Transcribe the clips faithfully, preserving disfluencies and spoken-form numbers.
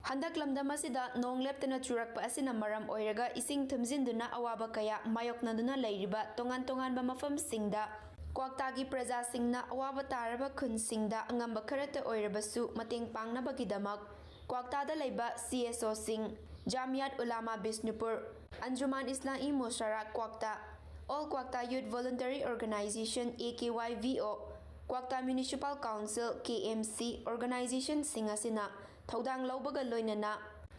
ꯍꯟꯗꯛ ꯂꯝꯗꯝ ꯑꯁꯤꯗ ꯅꯣꯡ ꯂꯦꯞꯇꯅ ꯆꯨꯔꯛꯄ ꯑꯁꯤꯅ ꯃꯔꯝ ꯑꯣꯏꯔꯒ ꯏꯁꯤꯡ ꯊꯨꯝꯖꯤꯟꯗꯨꯅ ꯑꯋꯥꯕ ꯀꯌꯥ ꯃꯥꯌꯣꯛꯅꯗꯨꯅ ꯂꯩꯔꯤꯕ ꯇꯣꯉꯥꯟ ꯇꯣꯉꯥꯟꯕ ꯃꯐꯝꯁꯤꯡꯗ ꯀ꯭ꯋꯥꯛꯇꯥꯒꯤ ꯄ꯭ꯔꯖꯥꯁꯤꯡꯅ ꯑꯋꯥꯕ ꯇꯥꯔꯕ ꯈꯨꯟꯁꯤꯡꯗ ꯑꯉꯝꯕ ꯈꯔꯇ ꯑꯣꯏꯔꯕꯁꯨ ꯃꯇꯦꯡ ꯄꯥꯡꯅꯕꯒꯤꯗꯃꯛ ꯀ꯭ꯋꯥꯛꯇꯥꯗ ꯂꯩꯕ ꯁꯤ ꯑꯦꯁ ꯑꯣꯁꯤꯡ, ꯖꯥꯃꯤꯌꯥꯠ ꯎꯂꯥꯃꯥ ꯕꯤꯁꯅꯨꯄꯨꯔ, ꯑꯟꯖꯨꯃꯥꯟ ꯏꯁꯂꯥꯃꯤ ꯃꯣꯁꯥꯔꯥ ꯀ꯭ꯋꯥꯛꯇꯥ, All Kwakta Youth Voluntary Organization, A K Y V O, ꯀ꯭ꯋꯥꯛꯇꯥ Municipal Council, K M C, organizationꯁꯤꯡ ꯑꯁꯤꯅ ꯊꯧꯗꯥꯡ ꯂꯧꯕꯒ ꯂꯣꯏꯅꯅ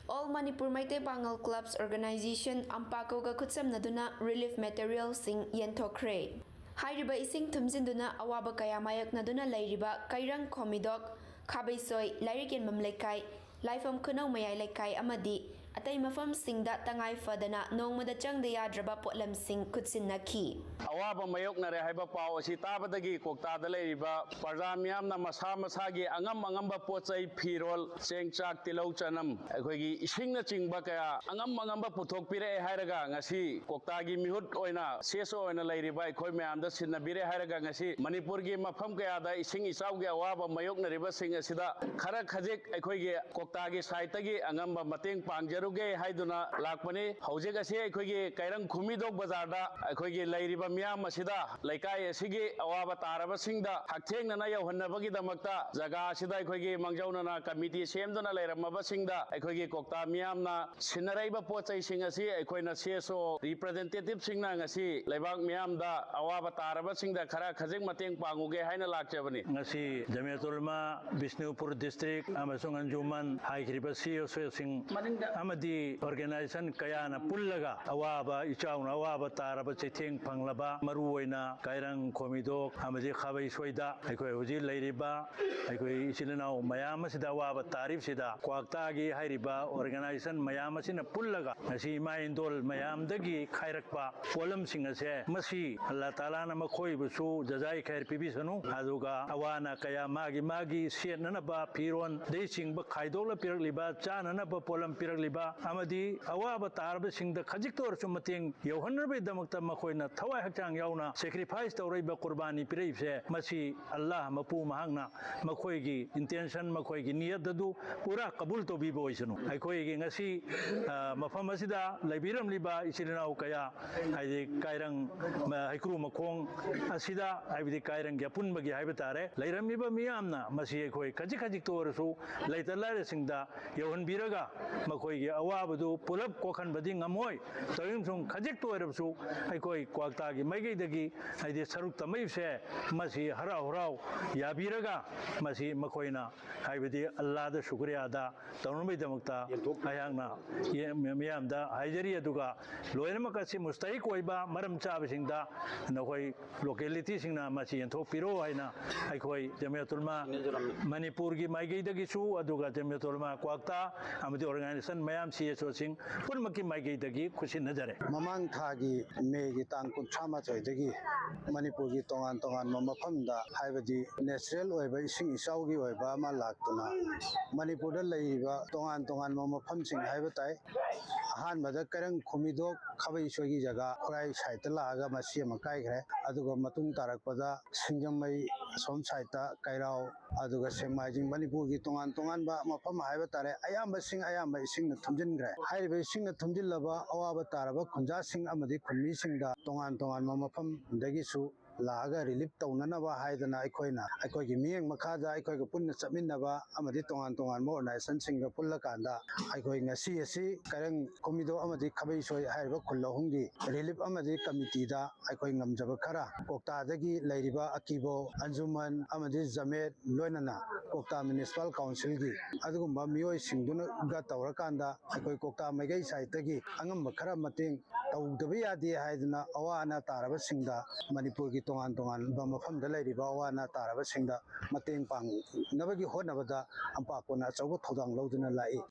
All Manipur Meitei Pangal Clubs Organization, ꯑꯝꯄꯥꯀꯣꯒ ꯈꯨꯠꯁꯝꯅꯗꯨꯅ relief materialꯁꯤꯡ ꯌꯦꯟꯊꯣꯛꯈ꯭ꯔꯦ꯫ ꯍꯥꯏꯔꯤꯕ ꯏꯁꯤꯡ ꯊꯨꯝꯖꯤꯟꯗꯨꯅ ꯑꯋꯥꯕ ꯀꯌꯥ ꯃꯥꯌꯣꯛꯅꯗꯨꯅ ꯂꯩꯔꯤꯕ ꯀꯩꯔꯪ ꯈꯣꯃꯤꯗꯣꯛ, ꯈꯥꯕꯩꯁꯣꯏ, ꯂꯥꯏꯔꯤꯛ ꯌꯦꯟꯐꯝ ꯂꯩꯀꯥꯏ, ꯂꯥꯏꯐꯝ ꯈꯨꯅꯧ ꯃꯌꯥꯏ ꯂꯩꯀꯥꯏ ꯑꯃꯗꯤ ꯑꯇꯩ ꯃꯐꯝꯁꯤꯡꯗ ꯇꯉꯥꯏ ꯐꯗꯅ ꯅꯣꯡꯃꯗ ꯆꯪꯗ ꯌꯥꯗ꯭ꯔꯕ ꯄꯣꯠꯂꯝꯁꯤꯡ ꯈꯨꯠꯁꯤꯟꯅꯈꯤ꯫ ꯑꯋꯥꯕ ꯃꯥꯌꯣꯛꯅꯔꯦ ꯍꯥꯏꯕ ꯄꯥꯎ ꯑꯁꯤ ꯇꯥꯕꯗꯒꯤ ꯀ꯭ꯋꯥꯛꯇꯥꯗ ꯂꯩꯔꯤꯕ ꯄ꯭ꯔꯖꯥ ꯃꯤꯌꯥꯝꯅ ꯃꯁꯥ ꯃꯁꯥꯒꯤ ꯑꯉꯝ ꯑꯉꯝꯕ ꯄꯣꯠ ꯆꯩ, ꯐꯤꯔꯣꯜ, ꯆꯦꯡ, ꯆꯥꯛ, ꯇꯤꯜꯍꯧ, ꯆꯅꯝ, ꯑꯩꯈꯣꯏꯒꯤ ꯏꯁꯤꯡꯅꯆꯤꯡꯕ ꯀꯌꯥ ꯑꯉꯝ ꯑꯉꯝꯕ ꯄꯨꯊꯣꯛꯄꯤꯔꯛꯑꯦ ꯍꯥꯏꯔꯒ ꯉꯁꯤ ꯀ꯭ꯋꯥꯛꯇꯥꯒꯤ ꯃꯤꯍꯨꯠ ꯑꯣꯏꯅ, ꯁꯤ ꯑꯦꯁ ꯑꯣ ꯑꯣꯏꯅ ꯂꯩꯔꯤꯕ ꯑꯩꯈꯣꯏ ꯃꯌꯥꯝꯗ ꯁꯤꯟꯅꯕꯤꯔꯦ ꯍꯥꯏꯔꯒ ꯉꯁꯤ ꯃꯅꯤꯄꯨꯔꯒꯤ ꯃꯐꯝ ꯀꯌꯥꯗ ꯏꯁꯤꯡ ꯏꯆꯥꯎꯒꯤ ꯑꯋꯥꯕ ꯃꯥꯌꯣꯛꯅꯔꯤꯕꯁꯤꯡ ꯑꯁꯤꯗ ꯈꯔ ꯈꯖꯤꯛ ꯑꯩꯈꯣꯏꯒꯤ ꯀ꯭ꯋꯥꯛꯇꯥꯒꯤ ꯁꯥꯏꯠꯇꯒꯤ ꯑꯉꯝꯕ ꯃꯇꯦꯡ ꯄꯥꯡꯖꯔꯨꯒꯦ ꯍꯥꯏꯗꯨꯅ ꯂꯥꯛꯄꯅꯤ꯫ ꯍꯧꯖꯤꯛ ꯑꯁꯤ ꯑꯩꯈꯣꯏꯒꯤ ꯀꯩꯔꯪ ꯈꯨꯃꯤꯗꯣꯛ ꯕꯖꯥꯔꯗ ꯑꯩꯈꯣꯏꯒꯤ ꯂꯩꯔꯤꯕ ꯃꯤꯌꯥꯝ ꯑꯁꯤꯗ ꯂꯩꯀꯥꯏ ꯑꯁꯤꯒꯤ ꯑꯋꯥꯕ ꯇꯥꯔꯕꯁꯤꯡꯗ ꯍꯛꯊꯦꯡꯅꯅ ꯌꯧꯍꯟꯅꯕꯒꯤꯗꯃꯛꯇ ꯖꯒꯥ ꯑꯁꯤꯗ ꯑꯩꯈꯣꯏꯒꯤ ꯃꯥꯡꯖꯧꯅꯅ ꯀꯃꯤꯇꯤ ꯁꯦꯝꯗꯨꯅ ꯂꯩꯔꯝꯃꯕꯁꯤꯡꯗ ꯑꯩꯈꯣꯏꯒꯤ ꯀ꯭ꯋꯥꯛꯇꯥ ꯃꯤꯌꯥꯝꯅ ꯁꯤꯟꯅꯔꯛꯏꯕ ꯄꯣꯠ ꯆꯩꯁꯤꯡ ꯑꯁꯤ ꯑꯩꯈꯣꯏꯅ ꯁꯤ ꯑꯦꯁ ꯑꯣ ꯔꯤꯄ꯭ꯔꯖꯦꯟꯇꯦꯇꯤꯚꯁꯤꯡꯅ ꯉꯁꯤ ꯂꯩꯕꯥꯛ ꯃꯤꯌꯥꯝꯗ ꯑꯋꯥꯕ ꯇꯥꯔꯕꯁꯤꯡꯗ ꯈꯔ ꯈꯖꯤꯛ ꯃꯇꯦꯡ ꯄꯥꯡꯉꯨꯒꯦ ꯍꯥꯏꯅ ꯂꯥꯛꯆꯕꯅꯤ꯫ ꯉꯁꯤ ꯖꯃꯤꯌꯥꯇꯨꯜꯃꯥ ꯕꯤꯁꯅꯨꯄꯨꯔ ꯗꯤꯁꯇ꯭ꯔꯤꯛ ꯑꯃꯁꯨꯡ ꯑꯟꯖꯨꯃꯟ ꯍꯥꯏꯈ꯭ꯔꯤꯕ ꯁꯤ ꯑꯦꯁ ꯑꯣꯁꯤꯡ ꯑꯃꯗꯤ ꯑꯣꯔꯒꯅꯥꯏꯖꯦꯁꯟ ꯀꯌꯥꯅ ꯄꯨꯜꯂꯒ ꯑꯋꯥꯕ, ꯏꯆꯥꯎꯅ ꯑꯋꯥꯕ ꯇꯥꯔꯕ ꯆꯩꯊꯦꯡ ꯐꯪꯂꯕ, ꯃꯔꯨꯑꯣꯏꯅ ꯀꯥꯏꯔꯪ, ꯈꯣꯃꯤꯗꯣꯛ ꯑꯃꯗꯤ ꯈꯥꯕꯩ ꯁꯣꯏꯗ ꯑꯩꯈꯣꯏ ꯍꯧꯖꯤꯛ ꯂꯩꯔꯤꯕ ꯑꯩꯈꯣꯏ ꯏꯆꯤꯜ ꯏꯅꯥꯎ ꯃꯌꯥꯝ ꯑꯁꯤꯗ ꯑꯋꯥꯕ ꯇꯥꯔꯤꯕꯁꯤꯗ ꯀ꯭ꯋꯥꯛꯇꯥꯒꯤ ꯍꯥꯏꯔꯤꯕ ꯑꯣꯔꯒꯅꯥꯏꯖꯦꯁꯟ ꯃꯌꯥꯝ ꯑꯁꯤꯅ ꯄꯨꯜꯂꯒ ꯉꯁꯤ ꯏꯃꯥ ꯏꯟꯗꯣꯜ ꯃꯌꯥꯝꯗꯒꯤ ꯈꯥꯏꯔꯛꯄ ꯄꯣꯠꯂꯝꯁꯤꯡ ꯑꯁꯦ ꯃꯁꯤ ꯑꯜꯂꯥ ꯇꯥꯂꯥꯅ ꯃꯈꯣꯏꯕꯨꯁꯨ ꯖꯖꯥꯏ ꯈꯩꯔ ꯄꯤꯕꯤꯁꯅꯨ, ꯑꯗꯨꯒ ꯑꯋꯥ ꯑꯅꯥ ꯀꯌꯥ ꯃꯥꯒꯤ ꯃꯥꯒꯤ ꯁꯦꯠꯅꯅꯕ ꯐꯤꯔꯣꯟꯗꯩ ꯆꯤꯡꯕ ꯈꯥꯏꯗꯣꯛꯂ ꯄꯤꯔꯛꯂꯤꯕ, ꯆꯥꯅꯅꯕ ꯄꯣꯠꯂꯝ ꯄꯤꯔꯛꯂꯤꯕ ꯑꯃꯗꯤ ꯑꯋꯥꯕ ꯇꯥꯔꯕꯁꯤꯡꯗ ꯈꯖꯤꯛꯇ ꯑꯣꯏꯔꯁꯨ ꯃꯇꯦꯡ ꯌꯧꯍꯟꯅꯕꯒꯤꯗꯃꯛꯇ ꯃꯈꯣꯏꯅ ꯊꯋꯥꯏ ꯍꯛꯆꯥꯡ ꯌꯥꯎꯅ sacrifice ꯇꯧꯔꯛꯏꯕ, ꯀꯨꯔꯕꯥꯅꯤ ꯄꯤꯔꯛꯏꯕꯁꯦ, ꯃꯁꯤ ꯑꯜꯂꯥꯍ ꯃꯄꯨ ꯃꯍꯥꯛꯅ ꯃꯈꯣꯏꯒꯤ intention, ꯃꯈꯣꯏꯒꯤ ꯅꯤꯌꯠ ꯑꯗꯨ ꯄꯨꯔꯥ ꯀꯕꯨꯜ ꯇꯧꯕꯤꯕ ꯑꯣꯏꯁꯅꯨ꯫ ꯑꯩꯈꯣꯏꯒꯤ ꯉꯁꯤ, ꯑ, ꯃꯐꯝ ꯑꯁꯤꯗ ꯂꯩꯕꯤꯔꯝꯂꯤꯕ ꯏꯆꯤꯜ ꯏꯅꯥꯎ ꯀꯌꯥ, ꯍꯥꯏꯗꯤ ꯀꯥꯏꯔꯪ, ꯑ, ꯍꯩꯀ꯭ꯔꯨ ꯃꯈꯣꯡ ꯑꯁꯤꯗ, ꯍꯥꯏꯕꯗꯤ ꯀꯥꯏꯔꯪꯒꯤ ꯑꯄꯨꯟꯕꯒꯤ ꯍꯥꯏꯕ ꯇꯥꯔꯦ, ꯂꯩꯔꯝꯃꯤꯕ ꯃꯤꯌꯥꯝꯅ ꯃꯁꯤ ꯑꯩꯈꯣꯏ ꯈꯖꯤꯛ ꯈꯖꯤꯛꯇ ꯑꯣꯏꯔꯁꯨ ꯂꯩꯇ ꯂꯥꯏꯔꯁꯤꯡꯗ ꯌꯧꯍꯟꯕꯤꯔꯒ, ꯃꯈꯣꯏꯒꯤ ꯑꯋꯥꯕꯗꯨ ꯄꯨꯂꯞ ꯀꯣꯛꯍꯟꯕꯗꯤ ꯉꯝꯃꯣꯏ꯫ ꯇꯧꯏꯒꯨꯝꯁꯨꯡ ꯈꯖꯤꯛꯇ ꯑꯣꯏꯔꯕꯁꯨ ꯑꯩꯈꯣꯏ ꯀ꯭ꯋꯥꯛꯇꯥꯒꯤ ꯃꯥꯏꯀꯩꯗꯒꯤ, ꯍꯥꯏꯗꯤ ꯁꯔꯨꯛ ꯇꯝꯃꯛꯏꯕꯁꯦ, ꯃꯁꯤ ꯍꯔꯥꯎ ꯍꯔꯥꯎ ꯌꯥꯕꯤꯔꯒ, ꯃꯁꯤ ꯃꯈꯣꯏꯅ, ꯍꯥꯏꯕꯗꯤ ꯑꯜꯂꯥꯗ ꯁꯨꯀ꯭ꯔꯤꯌꯥꯗ ꯇꯧꯅꯕꯒꯤꯗꯃꯛꯇ ꯑꯩꯍꯥꯛꯅ ꯌꯦ-, ꯃꯤꯌꯥꯝꯗ ꯍꯥꯏꯖꯔꯤ꯫ ꯑꯗꯨꯒ ꯂꯣꯏꯅꯃꯛ ꯑꯁꯤ ꯃꯨꯁꯇꯍꯤꯛ ꯑꯣꯏꯕ ꯃꯔꯝ ꯆꯥꯕꯁꯤꯡꯗ ꯅꯈꯣꯏ localityꯁꯤꯡꯅ ꯃꯁꯤ ꯌꯦꯟꯊꯣꯛꯄꯤꯔꯣ ꯍꯥꯏꯅ ꯑꯩꯈꯣꯏ ꯖꯃꯤꯌꯥꯇꯨꯜꯃꯥ ꯃꯅꯤꯄꯨꯔꯒꯤ ꯃꯥꯏꯀꯩꯗꯒꯤꯁꯨ, ꯑꯗꯨꯒ ꯖꯃꯤꯌꯥꯇꯨꯜꯃꯥ ꯀ꯭ꯋꯥꯛꯇꯥ ꯑꯃꯗꯤ organization ꯃꯌꯥꯝ, CSOꯁꯤꯡ ꯄꯨꯝꯅꯃꯛꯀꯤ ꯃꯥꯏꯀꯩꯗꯒꯤ ꯈꯨꯠꯁꯤꯟꯅꯖꯔꯦ꯫ ꯃꯃꯥꯡ ꯊꯥꯒꯤ ꯃꯦꯒꯤ ꯇꯥꯡ ꯀꯨꯟꯊ꯭ꯔꯥ ꯃꯥꯊꯣꯏꯗꯒꯤ ꯃꯅꯤꯄꯨꯔꯒꯤ ꯇꯣꯉꯥꯟ ꯇꯣꯉꯥꯟꯕ ꯃꯐꯝꯗ, ꯍꯥꯏꯕꯗꯤ natural ꯑꯣꯏꯕ ꯏꯁꯤꯡ ꯏꯆꯥꯎꯒꯤ ꯑꯣꯏꯕ ꯑꯃ ꯂꯥꯛꯇꯨꯅ, ꯃꯅꯤꯄꯨꯔꯗ ꯂꯩꯔꯤꯕ ꯇꯣꯉꯥꯟ ꯇꯣꯉꯥꯟꯕ ꯃꯐꯝꯁꯤꯡ ꯍꯥꯏꯕ ꯇꯥꯏ, ꯑꯍꯥꯟꯕꯗ ꯀꯩꯔꯪ ꯈꯨꯃꯤꯗꯣꯛ ꯈꯥꯕꯩ ꯁꯣꯏꯒꯤ ꯖꯒꯥ ꯈꯨꯔꯥꯏ side ꯂꯥꯛꯑꯒ ꯃꯁꯤ ꯑꯃ ꯀꯥꯏꯈ꯭ꯔꯦ꯫ ꯑꯗꯨꯒ ꯃꯇꯨꯡ ꯇꯥꯔꯛꯄꯗ ꯁꯤꯡꯖꯃꯩ ꯑꯁꯣꯝ side, ꯀꯩꯔꯥꯎ, ꯑꯗꯨꯒ ꯁꯦꯛꯃꯥꯏꯖꯤꯡ, ꯃꯅꯤꯄꯨꯔꯒꯤ ꯇꯣꯉꯥꯟ ꯇꯣꯉꯥꯟꯕ ꯃꯐꯝ ꯍꯥꯏꯕ ꯇꯥꯔꯦ, ꯑꯌꯥꯝꯕꯁꯤꯡ ꯑꯌꯥꯝꯕ ꯏꯁꯤꯡꯅ ꯊꯨꯝꯖꯤꯟꯈ꯭ꯔꯦ꯫ ꯍꯥꯏꯔꯤꯕ ꯏꯁꯤꯡꯅ ꯊꯨꯝꯖꯤꯜꯂꯕ ꯑꯋꯥꯕ ꯇꯥꯔꯕ ꯈꯨꯟꯖꯥꯁꯤꯡ ꯑꯃꯗꯤ ꯈꯨꯟꯃꯤꯁꯤꯡꯗ ꯇꯣꯉꯥꯟ ꯇꯣꯉꯥꯟꯕ ꯃꯐꯝꯗꯒꯤꯁꯨ ꯂꯥꯛꯑꯒ relief ꯇꯧꯅꯅꯕ ꯍꯥꯏꯗꯅ ꯑꯩꯈꯣꯏꯅ ꯑꯩꯈꯣꯏꯒꯤ ꯃꯤꯠꯌꯦꯡ ꯃꯈꯥꯗ ꯑꯩꯈꯣꯏꯒ ꯄꯨꯟꯅ ꯆꯠꯃꯤꯟꯅꯕ ꯑꯃꯗꯤ ꯇꯣꯉꯥꯟ ꯇꯣꯉꯥꯟꯕ organizationꯁꯤꯡꯒ ꯄꯨꯜꯂꯀꯥꯟꯗ ꯑꯩꯈꯣꯏ ꯉꯁꯤ ꯑꯁꯤ ꯀꯩꯔꯪ ꯈꯨꯃꯤꯗꯣꯛ ꯑꯃꯗꯤ ꯈꯥꯕꯩꯁꯣꯏ ꯍꯥꯏꯔꯤꯕ ꯈꯨꯜ ꯑꯍꯨꯝꯒꯤ relief ꯑꯃꯗꯤ committeeꯗ ꯑꯩꯈꯣꯏ ꯉꯝꯖꯕ ꯈꯔ ꯀ꯭ꯋꯥꯛꯇꯥꯗꯒꯤ ꯂꯩꯔꯤꯕ ꯑꯀꯤꯕꯣ, ꯑꯟꯖꯨꯃꯟ ꯑꯃꯗꯤ ꯖꯃꯦꯠ, ꯂꯣꯏꯅꯅ ꯀ꯭ꯋꯥꯛꯇꯥ Municipal Councilꯒꯤ ꯑꯗꯨꯒꯨꯝꯕ ꯃꯤꯑꯣꯏꯁꯤꯡꯗꯨꯅꯒ ꯇꯧꯔꯀꯥꯟꯗ ꯑꯩꯈꯣꯏ ꯀ꯭ꯋꯥꯛꯇꯥ ꯃꯥꯏꯀꯩ sideꯇꯒꯤ ꯑꯉꯝꯕ ꯈꯔ ꯃꯇꯦꯡ ꯇꯧꯗꯕ ꯌꯥꯗꯦ ꯍꯥꯏꯗꯅ ꯑꯋꯥ ꯑꯅꯥ ꯇꯥꯔꯕꯁꯤꯡꯗ, ꯃꯅꯤꯄꯨꯔꯒꯤ ꯇꯣꯉꯥꯟ ꯇꯣꯉꯥꯟꯕ ꯃꯐꯝꯗ ꯂꯩꯔꯤꯕ ꯑꯋꯥ ꯑꯅꯥ ꯇꯥꯔꯕꯁꯤꯡꯗ ꯃꯇꯦꯡ ꯄꯥꯡꯅꯕꯒꯤ ꯍꯣꯠꯅꯕꯗ ꯑꯝꯄꯥꯛꯄꯅ ꯑꯆꯧꯕ ꯊꯧꯗꯥꯡ ꯂꯧꯗꯨꯅ ꯂꯥꯛꯏ꯫